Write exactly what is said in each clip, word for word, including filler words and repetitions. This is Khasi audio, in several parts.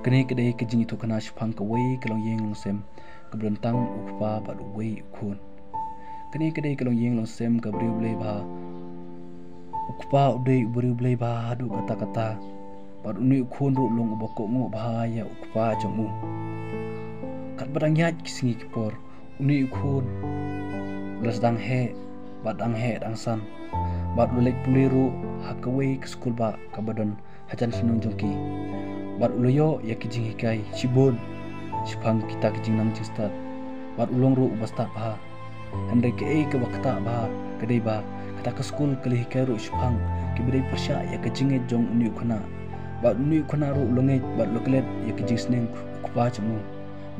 Kane ka dei ka jingïathuhkhana shaphang kawei ka longïing longsem kaba don tang u kpa bad uwei u khun. Kane ka dei ka longïing longsem kaba briew blei bha. U kpa u dei u briew blei bha haduh katta katta, bad une u khun ruh u long uba kohnguh bha ïa u kpa jong u. Katba dang ïaid ki sngi ki por, une u khun u la sdang heh, bad dang heh dang san, bad u la leit pule ruh ha kawei ka skul bah kaba don hajan shnong jong ki. Bad u la ïoh ïa ki jinghikai shibun shaphang kita ki jingnang jingstad, bad u long ruh uba stad bha. Hynrei kaei kaba ktah bha ka dei ba kata ka skul ka la hikai ruh shaphang kiba dei pyrshah ïa ka jingngeit jong une u khynnah. Bad une u khynnah ruh u la ngeit bad u la klet ïa ka jingsneng u kpa jong u,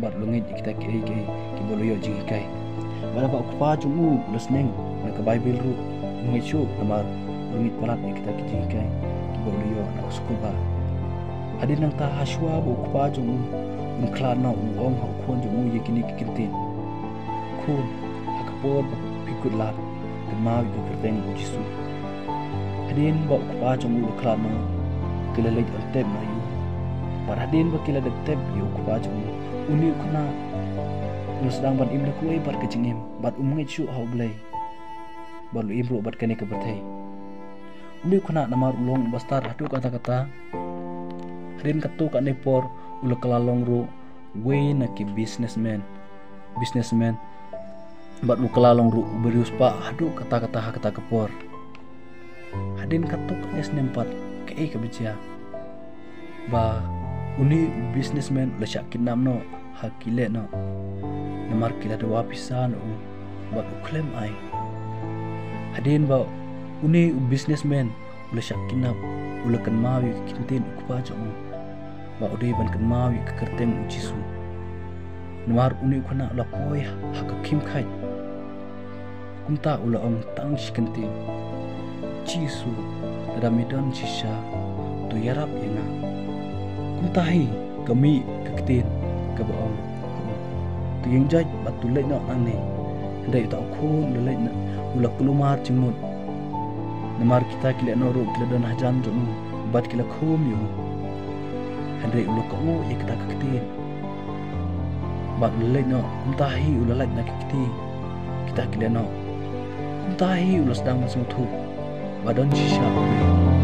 bad u la ngeit ïa kita kiei kiei kiba u la ïoh jinghikai. Bad haba u kpa jong u u la sneng na ka Baibl ruh, um ngeit shuh namar u la ngeit palat ïa kita ki jinghikai kiba u la ïoh na ka skul bah. Hadien nangta, hashwa ba u kpa jong u un khlad noh, u ong ha u khun jong u ïa kine ki kyntien: Khun, ha ka por ba phi kut lad, kynmaw ïa ka kyrteng u Jisu. Hadien ba u kpa jong u u la khlad noh, ki la leit on tep noh ïa u. Bad hadien ba ki la dep tep ïa u kpa jong u, une u khynnah u la sdang ban im da kawei pat ka jingim, bad um ngeit shuh ha U Blei, bad u la im ruh bad kane ka pyrthei. Une u khynnah namar u long uba stad haduh katta katta, hadien katto katne por u la kylla long ruh uwei na ki businessman, businessman, bad u la kylla long ruh u briew spah haduh katta katta ha kata ka por. Hadien katto katne snem pat, kaei kaba jia? Ba une u businessman u la shah kidnap noh ha ki lehnoh, namar ki la dawa pisa na u, bad u khlem ai. Hadien ba une u businessman u la shah kidnap, u la kynmaw ïa ki kyntien u kpa jong u, ba u dei ban kynmaw ïa ka kyrteng u Jisu. Namar une u khynnah u la poi ha ka khim khait. Kumta u la ong tang shi kyntien: Jisu, lada me don shisha, to ïarap ïa nga. Kumta hi ka mih ka ktien kaba ong: To ïeng jait bad to leit noh nangne. Hynrei uta u khun u la leit noh, u la kulmar jingmut. Namar kita ki lehnoh ruh ki la don hajan jong u, bad ki la khum ïa u. Hynrei u la kohnguh ïa kita ki ktien, bad u la leit noh. Kumta hi u la lait na ki kti kita ki lehnoh. Kumta hi u la sdang ban sngewthuh ba don shisha uwei.